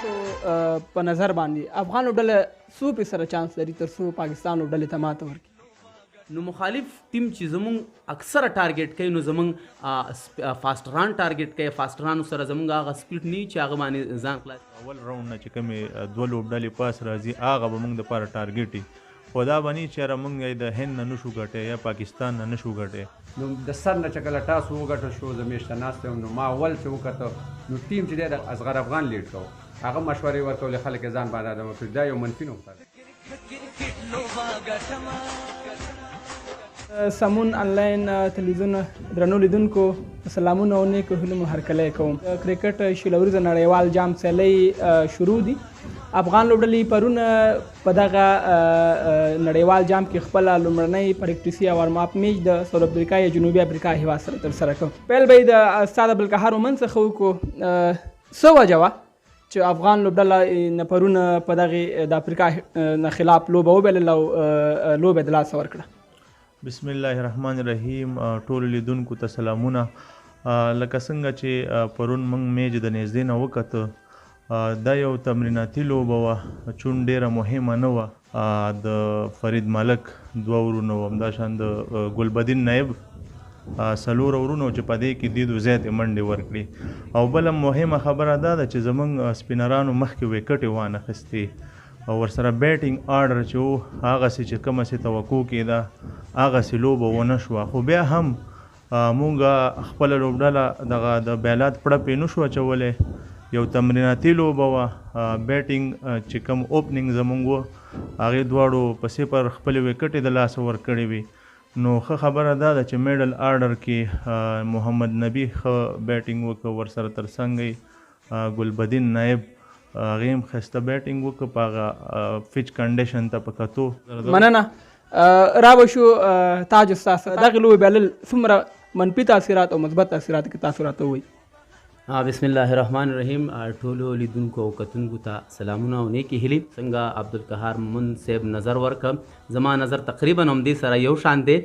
ستاسو په نظر باندې افغان لوبډله څو فیصده چانس لري تر څو پاکستان لوبډلې ته ماته ورکړي؟ نو مخالف ټیم چې زمونږ اکثره ټارګټ کوي، نو زمونږ فاسټران ټارګټ کوي. فاسټرانو سره زمونږ هغه سپیډ نه چې هغه باندې ځان خلاص. اول راونډ نه چې کومې دوه لوبډلې پاس راځي، هغه به موږ دپاره ټارګټ وي، خو دا به نه چې یاره موږ یې د هند نه نشو ګټی یا پاکستان نه نشو ګټی. نو د سر نه چې کله ټاس وګټل شو، زه میش ته ناست وم، نو ما اول چې وکته نو ټیم چې دی د اصغر افغان لیډ کوو، هغه مشورې ورکولې، خلک یې ځان باندې ادمه کړي. دا یو منفي نقطه ده. سمون انلاین تلویزیون درنو لیدونکو، سلامونه او نیکو هیلو مو هرکلی کوم. کرکټ 20 اوریزه نړیوال جام سیالۍ شروع دي. افغان لوبډلې پرون په دغه نړیوال جام کې خپله لومړنۍ پریکټیسي او وارم اپ میچ د ساوت افریقا یا جنوبي افریقا هیواد سره ترسره کړ. پیل به یې د استاد عبدالقهار مومند څخه وکړو. څه وجه وه چې افغان لوبډله نه پرون په دغې د افریقا نه خلاف لوبه وبلله او لوبه یې د لاسه ورکړه؟ بسم الله الرحمن الرحیم. ټولو لیدونکو ته سلامونه. لکه څنګه چې پرون موږ میچ د نږدې نه وکته، دا یو تمریناتي لوبه وه، چون ډیره مهمه نه وه. د فرید ملک دوه ورونه وو، همداشان د ګلبدین نایب څلور ورونه، چې په دې کې دیدو زیاتې منډې ورکړي. او بله مهمه خبره دا ده چې زمونږ سپینرانو مخکې ویکټې وانه خیستې او ورسره بیټینګ آرډر چې و، هغسې چې کومسې توقع کېده هغسې لوبه ونه شوه. خو بیا هم مونږ خپله لوبډله دغه د بیلات پړه پرې نه شو اچولی. یو تمریناتي لوبه وه. بیټینګ چې کوم اوپنینګ زمونږ و، هغې دواړو په صفر خپلې ویکټې د لاسه ورکړې وې. نو ښه خبره دا ده چې میډل آرډر کې محمد نبي ښه بیټینګ وکړ، ورسره تر څنګ یې ګلبدین نایب، هغې هم ښایسته بیټینګ وکړ په هغه پچ کنډیشن ته په کتو. مننه. را به شو تاج استاد، دغې لوبې بایلل څومره منفي تاثیرات او مثبت تاثیرات که تاسو راته ووایئ؟ بسم الله الرحمن الرحیم. ټولو لیدونکو او کتونکو ته سلامونه او نیکې هیلې. څنګه عبدالقهار مومند صاحب نظر ورکړ، زما نظر تقریبا همدې سره یو شان دی،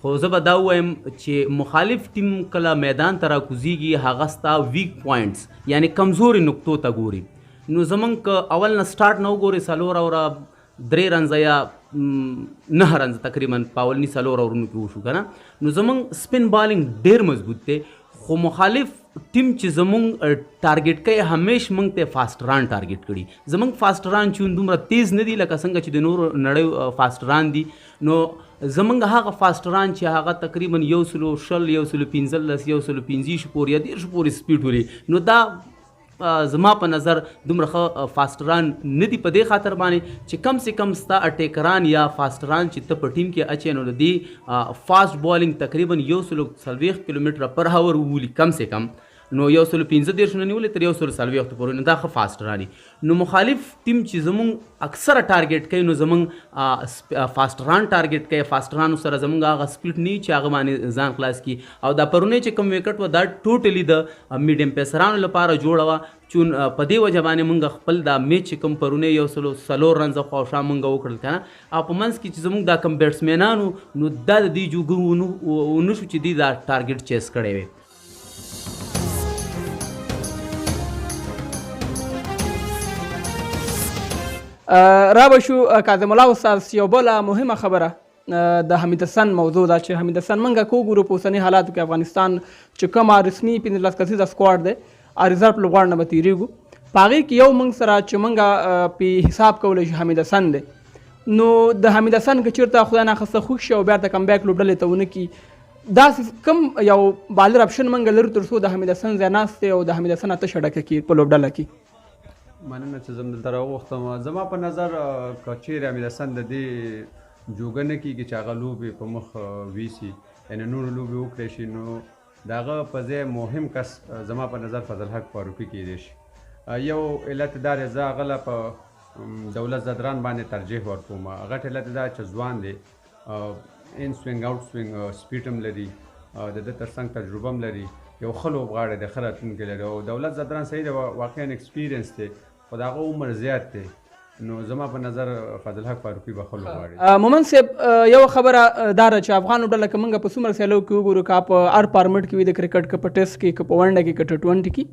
خو زه به دا ووایم چې مخالف ټیم کله میدان ته راکوزیږي، هغه ستا ویک پوینټس یعنی کمزورې نقطو ته ګوري. نو زمونږ که اول نه سټارټ نه وګورې، څلور اوره درې رنزه یا 9 رنزه تقریبا په اولني څلور اورونو کې وشو که نه، نو زمونږ سپین بالینګ ډېر مضبوط دی، خو مخالف ټیم چې زمونږ ټارګټ کوي همیش مونږ ته فاسټران ټارګټ کړي. زمونږ فاسټران چې دومره تیز نه دي لکه څنګه چې د نورو نړۍ فاسټران دي. نو زمونږ هغه فاسټران چې هغه تقریبا 120، 115، 125 پورې یا 30 پورې سپیډ ولري، نو دا زما په نظر دومره ښه فاسټران نه دي، په دې خاطر باندې چې کم سه کم ستا اټیکران یا فاسټران چې ته په ټیم کې اچې، نو د دې فاست بالینګ تقریبا 140 کیلومتره پر هاور وولي کم سه کم، نو 135 نه نیولې تر 140 پورې، نو دا ښه فاسټران دي. نو مخالف ټیم چې زمونږ اکثره ټارګټ کوي، نو زمونږ فاسټران ټارګټ کوي. فاسټرانو سره زمونږ هغه سپیډ نه چې هغه باندې ځان خلاص کړي. او دا پرونی چې کوم ویکټ و، دا ټوټلی د میډیم پیسرانو لپاره جوړه وه، چون په دې وجه باندې مونږ خپل دا میچ چې کوم پرونی 104 رنزه خواوشا مونږ وکړل که نه. او په منځ کې چې زمونږ دا کوم بیټسمینانو، نو دا د دې جوګه ونه شو چې دوی دا ټارګټ چیس کړی وي. را به شو کاظم الله استاد، یو بله مهمه خبره د حمید حسن موضوع ده چې حمید حسن مونږ که وګورو په اوسني حالاتو کې افغانستان چې کومه رسمي 15 کسیزه سکواډ دی، ریزرف لوبغاړو نه به تېرېږو، په هغې کې یو مونږ سره چې مونږ پې حساب کولی شو حمید حسن دی. نو د حمید حسن که چېرته خدای ناخواسته خوښ شي او بیرته کمبیک لوبډلې ته ونه کړي، داسې کوم یو بالر اپشن مونږ لرو تر څو د حمید حسن ځای ناست دی او د حمید حسن تشه ډکه کړي په لوبډله کې؟ مننه چې زه دلته راوغوښتم. زما په نظر که چیرې حمید حسن د دې جوګه نه کېږي چې هغه لوبې په مخ ویسي، یعنې نورې لوبې وکړی شي، نو د هغه په ځای مهم کس زما په نظر فضل حق فاروقي کېدی شي. یو علت دا دی، زه هغه له په دولت ځدران باندې ترجیح ورکوم. غټ علت دا چې ځوان دی، ان سوینګ اوټ سوینګ سپیډ هم لري، د ده تر څنګ تجربه هم لري، یو ښه لوبغاړی دی، ښه راتلونکی لري. او دولت ځدران صحیح دی، واقعا اکسپیرینس دی، خو د هغه عمر زیات دی، نو زما په نظر فضل حق فاروقي به ښه لوبغاړی. مومند صاحب، یو خبره دا ده چې افغان لوبډله که موږ په څومره سیالیو کې وګورو، که په هر فارمټ کې وي د کرکټ، که په ټیسټ کې، که په ونډه کې، که ټي ټوئنټي کې،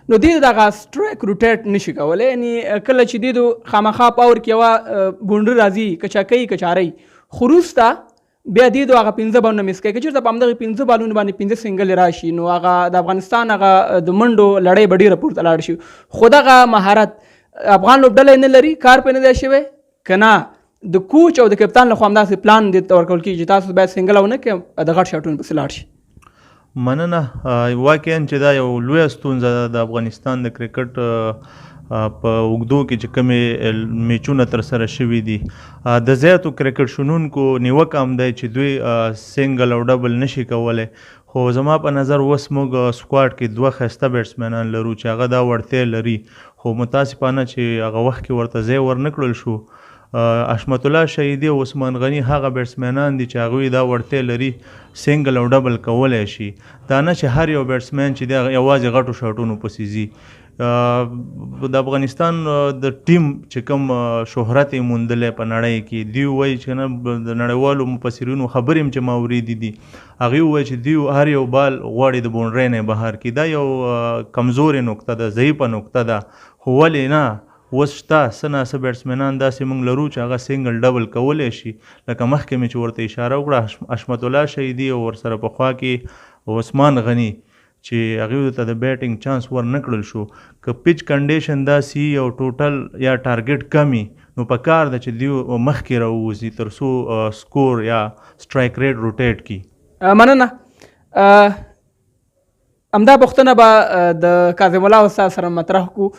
نو دوی دغه سټرایک روټیټ نشي کولی، یعنی کله چې دوی د خامخا په اور کې یوه بونډري راځي، که چکۍ که چارۍ، خو وروسته بیا دوی د هغه 5 بالونه مس کوي. که چېرته په همدغې 5 بالونو باندې 5 سنګلې راشي نو هغه د افغانستان هغه د منډو لړۍ به ډېره پورته لاړ شي. خو دغه مهارت افغان لوبډله یې نه لري، کار پرې نه دی شوی، که نه د کوچ او د کپتان لخوا همداسې پلان دې ته ورکول کېږي چې تاسو باید سنګل او نه کړئ، د غټ شاټونو پسې لاړ شي. مننه. واقعا چې دا یو لویه ستونزه ده د افغانستان د کرکټ په اوږدو کې چې کومې میچونه ترسره شوي دي. د زیاتو کرکټ شنونکو نیوکه هم دی چې دوی سنګل او ډبل نشي کولی، خو زما په نظر اوس موږ سکواډ کې 2 ښایسته بیټسمنان لرو چې هغه دا وړتیا لري، خو متاسفانه چې هغه وخت کې ورته ځای ورنکړل شو. حشمت الله شهیدي او عثمان غني هغه بیټسمنان دي چې هغوی دا وړتیا لري سنګل او ډبل کولی شي. دا نه چې هر یو بیټسمن چې دی یوازې غټو شاټونو پسې ځي. د افغانستان د ټیم چې کوم شهرت یې موندلی په نړۍ کې، دوی وایي چې نه، د نړیوالو مفسرینو خبرې هم چې ما اورېدې دي، هغوی وایي چې دوی هر یو بال غواړي د بونډرۍ نه بهر کړي. دا یو کمزورې نقطه ده، ضعیفه نقطه ده، خو ولې نه اوس شته څه ناڅه بیټسمنان داسې موږ لرو چې هغه سنګل ډبل کولی شي، لکه مخکې مې چې ورته اشاره وکړه حشمت الله شهیدي او ورسره په خوا کې عثمان غني چې هغوی ته د بیټینګ چانس ورنکړل شو. که پیچ کنډیشن داسې او ټوټل یا ټارګټ کمی نو په کار ده چې دوی مخکې راووځي تر څو سکور یا سټرایک ریټ روټیټ کړي. مننه. همدا پوښتنه به د کاظم الله استاد سره مطرح کړو.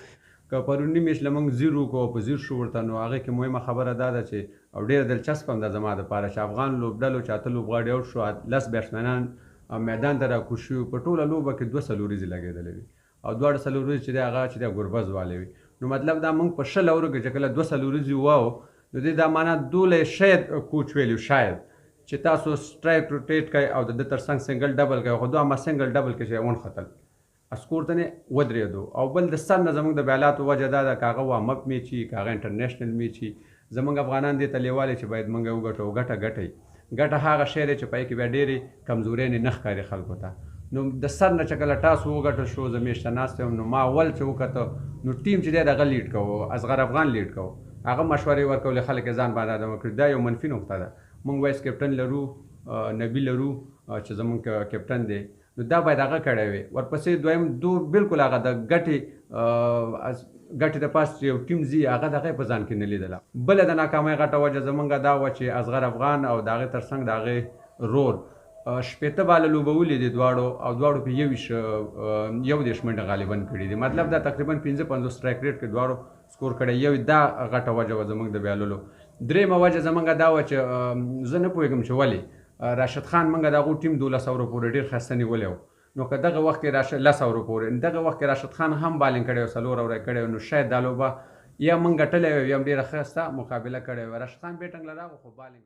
که پروني میچ له موږ زیر وکړو او په زیر شو ورته، نو هغې کې مهمه خبره دا ده چې او ډېره دلچسپه هم ده زما دپاره چې افغان لوبډلو چې 8 لوبغاړي اوټ شو، 10 بیټسمنان میدان ته راکوز شوي، په ټوله لوبه کې 2 څلوریزې لګېدلې وې او دواړه څلوریزې چې دی هغه چې دی ګربز والې وې. نو مطلب دا موږ په 20 اورو کې چې کله 2 څلوریزې واو، نو دې دا معنا دولې شاید کوچ ویلي شاید چې تاسو سټرایک روټیټ کړئ او د ده تر څنګ سنګل ډبل کړئ، خو دوه ما سنګل ډبل کې چې ونښتل سکور ته نه ودرېدو. او بل د سر نه زموږ د بیالاتو وجه دا ده که هغه وارم اپ میچ وي، که هغه انټرنیشنل میچ وي، زموږ افغانان دې ته لېواله چې باید موږ یې وګټو. او ګټه ګټه وي، ګټه هغه شی دی چې په هغې کې بیا ډېرې کمزورۍ نه ښکاري خلکو ته. نو د سر نه چې کله ټاس وګټل شو، زه میچ ته ناست وم، نو ما اول چې وکته نو ټیم چې دی دغه لیډ کوو، اصغر افغان لیډ کوو، هغه مشورې ورکولې، خلک یې ځان باندې ادمه کړي. دا یو منفي نقطه ده. موږ وایس کپټن لرو، نبي لرو چې زموږ کپټن دی، نو دا باید هغه کړی وي. ورپسې دویم دو بالکل هغه د ګټې د پاس چې یو ټیم ځي هغه دغه یې په ځان کې نه لیدله. بله د ناکامۍ غټه وجه زمونږ دا وه چې اصغر افغان او د هغې تر څنګ د هغې رور 60 باله لوبولي دي دواړو، او دواړو په 21 منډه غالباً کړي دي. مطلب دا تقریباً 55 سټرایک ریټ کې دواړو سکور کړی. یو دا غټه وجه وه زمونږ د بایللو. درېیمه وجه زمونږ دا وه چې زه نه پوهېږم چې ولې راشد خان مونږ د هغو ټیم 12 اورو پورې ډېر ښایسته نیولی و، نو که دغه وخت کې 10 اورو پورې، دغه وخت کې راشد خان هم بالینګ کړی و، 4 اوره یې کړی و، نو شاید دا لوبه یا مونږ ګټلی وی یا هم ډېره ښایسته مقابله کړې وه. راشد خان بیټنګ له راغی خو بالینګ